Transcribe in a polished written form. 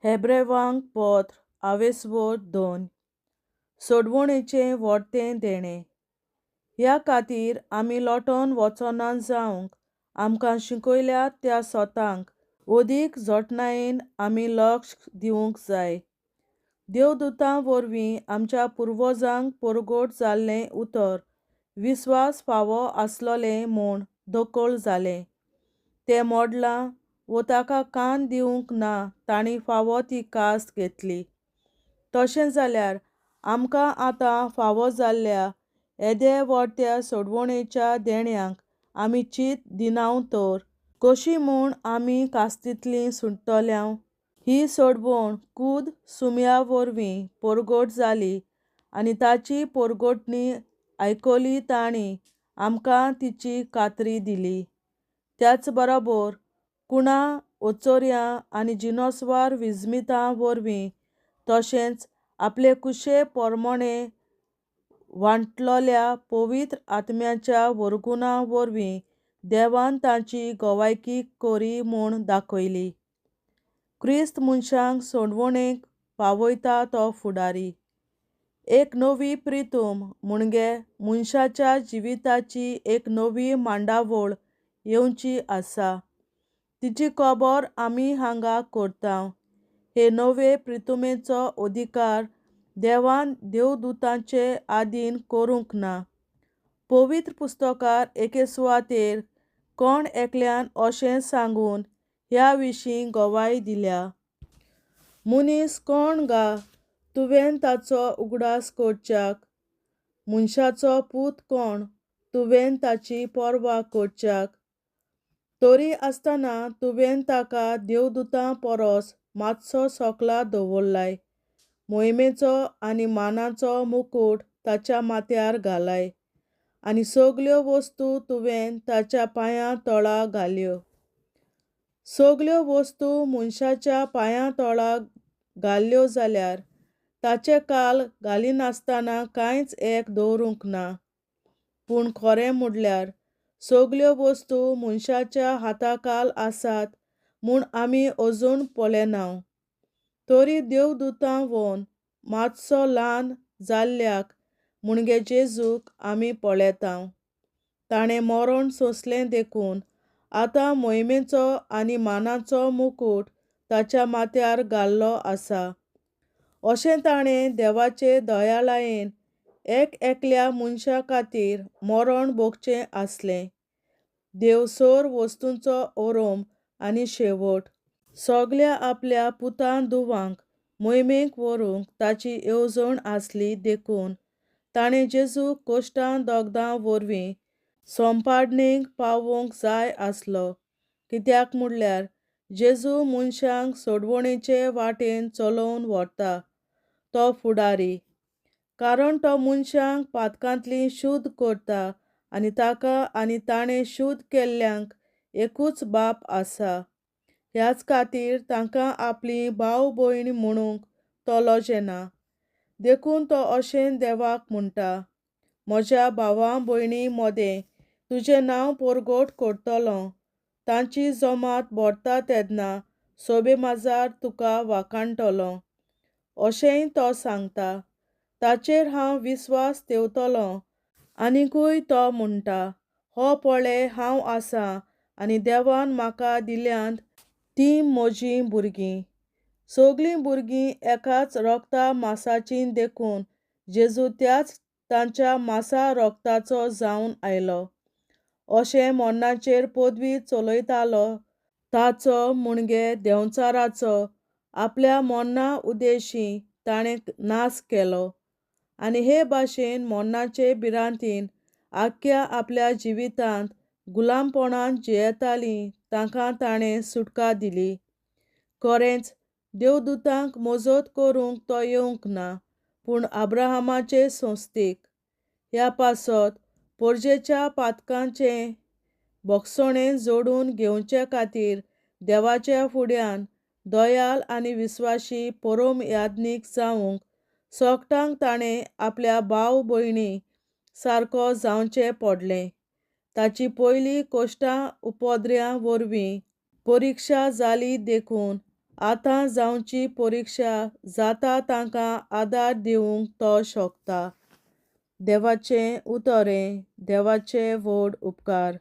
हेब्रेवांक पत्र आवेस्वोर 2. सोडवणेचें व्हडतें देणें. ह्या खातीर आमी लोटोन वचोना जावंक आमकां शिकयल्यात त्या सोतांक अदीक जतनायेन आमी लक्ष दिवंक जाय. देवदुतां वरवीं आमच्या पुर्वजांक परगट जाल्लें उतर विस्वास फावो आसलोलें म्हूण दखल जालें. तें मोडलां वो ताका कान दिवंक ना तांणी फावो ती कास्त घेतली. तशें जाल्यार आमकां आतां फावो जाल्ल्या येदे व्हडत्या सोडवणेच्या देण्यांक आमी चीत दिनाव तर कशी म्हूण आमी कास्तींतलीं सुट्टल्यांव? ही सोडवण कूद सुम्या वरवीं परगट जाली आनी ताची परगटणी आयकली तांणी आमकां तिची खात्री दिली. त्याच बरोबर कुणा ओचोर्यां आनी जिनोसवार विजमितां वरवीं तशेंच आपले कुशे पोरमोणे वांटलोल्या पवित्र आत्म्याच्या वरगुणा वरवीं देवान तांची गवायकी करी म्हूण दाखयली. क्रिस्त मनशांक सोडवणेक पावयता तो फुडारी. एक नवी प्रितूम म्हणजे मनशाच्या जिविताची एक नवी मांडावळ येवची आसा. तिची खबर आमी हांगा करता. हे नवे प्रितुमेचो अधिकार देवान देवदुतांचे आदीन करूंक ना. पवित्र पुस्तकार एके सुवातेर कोण एकल्यान अशें सांगून ह्या विशीं गवाय दिल्या. मनीस कोण गा तुवें ताचो उगडास करच्याक? मनशाचो पूत कोण तुवें ताची पर्वा करच्याक? तरी आसतना तुवें ताका देवदुतां परस मातसो सकला दवरलाय. मोहिमेचो आनी मानाचो मुकूट ताच्या माथ्यार घालाय आनी सगल्यो वस्तू तुवें ताच्या पांयां तळा घाल्यो. सगल्यो वस्तू मनशाच्या पांयां तळा घाल्ल्यो जाल्यार ताचे काल घालिनासतना कांयच एक दवरूंक ना. पूण खरें म्हणल्यार सगल्यो वस्तू मनशाच्या हाताखाल आसात म्हूण आमी अजून पळयनाव. तरी देवदुतां वोन मातसो ल्हान जाल्ल्याक म्हणजे जेजूक आमी पळयता. ताणें मरण सोंसलें देखून आतां मोहिमेचो आनी मानाचो मुकूट ताच्या माथ्यार घाल्लो आसा. अशें ताणें देवाचे दयाळायेन एक एकल्या मनशा खातीर मरण भोगचें आसलें. देव सोर वस्तूंचो ओरोम आनी शेवट. सगल्या आपल्या पुतां धुवांक मोहिमेक व्हरूंक ताची येवजण आसली देखून ताणें जेजूक कश्टां दोगदां वरवीं सोंपाडणेक पावोवंक जाय आसलो. कित्याक म्हणल्यार जेजू मनशांक सोडवणेचे वाटेन चलोवन व्हरता तो फुडारी. कारण तो मनशांक पातकांतली शुद्ध करता आनी ताका आनी ताणें शुद्ध केल्ल्यांक एकूच बाप आसा. ह्याच खातीर तांकां आपली भाव भयण म्हणूंक तो लजेना. देखून तो अशें देवाक म्हणटा, म्हज्या भावा भयणी मदें तुजें नांव परगट करतलो. तांची जमात भरता तेन्ना सोबे माजार तुका वाखाणटलो. अशेंय तो सांगता. ताचेर हांव विस्वास ठेवतलो. आनिकूय तो म्हणटा, हो पळय हांव आसां आनी देवान म्हाका दिल्यांत तीं म्हजीं भुरगीं. सगलीं भुरगीं एकाच रोगता मासाचीं देखून जेजू त्याच तांच्या मासा रोगताचो जावन आयलो. अशें मरणाचेर पदवी चलयतालो ताचो म्हणजे देंवचाराचो आपल्या मरणा उदेशी ताणें नाश केलो. आनी हे भाशेन मरणाचे भिरांतीन आख्ख्या आपल्या जिवितांत गुलामपणान जियेतालीं तांकां ताणें सुटका दिली. खरेंच देवदुतांक मजत करूंक तो येवंक ना, पूण अब्राहमाचे संस्थेक. ह्या पासत पोरजेच्या पातकांचें भोगसणें जोडून घेवचे खातीर देवाच्या फुड्यान दयाल आनी विस्वाशी परोम याज्ञीक जावंक सोगटांक ताणें आपल्या भाव भयणी सारको जावचें पडलें. ताची पयली कश्टां उपद्र्यां वरवीं परिक्षा जाली देखून आतां जावची परिक्षा जाता तांकां आदार दिवंक तो शकता. देवाचें उतर हें. देवाचे व्हड उपकार.